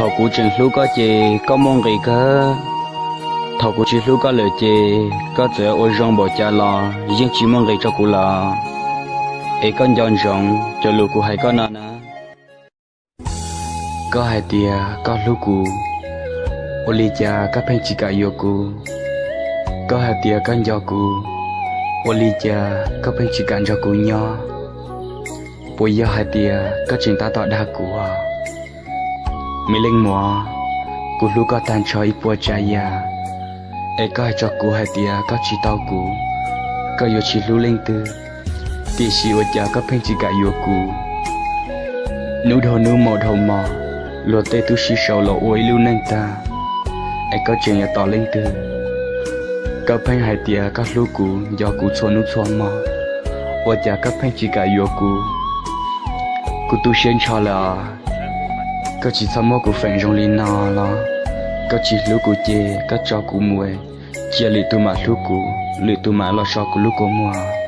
Thaum kuv tseem hlub koj ces koj muaj nqis kawg. Thaum kuv tsis hlub koj lawm ces koj txawm ua zoo npaum cas los yeej tsis muaj nqis rau kuv lawm. Es koj nco ntsoov cov lus kuv hais koj no na. Koj hais tias koj hlub kuv, ua li cas koj pheej tsis kam yuav kuv? Koj hais tias koj nco kuv, ua li cas koj pheej tsis kam nrog kuv nyob? Puas yog hais tias koj tseem tab tom dag kuv? Me leej muam, kuv hlub koj tag nrho ib puas tsav yam, es koj hais rau kuv hais tias koj tsis tau kuv, koj yuav tsis hlub leej twg, tiam sis ua cas koj pheej tsis kam yuav kuv? Hnub dhau hnub, hmo dhau hmo, luag tej tub sib sau los ua ib lub neej tag, es koj tseem yuav tos leej twg? Koj pheej hais tias koj hlub kuv, nco kuv txhua hnub txhua hmo, ua cas koj pheej tsis kam yuav kuv? Kuv tu siab nrho lawm os. Koj tsis txhob muab kuv feem zoo li no los. Koj tsis hlub kuv ces koj tso kuv mus, cia lwm tus mam hlub kuv, lwm tus mam los so kuv lub kua muag.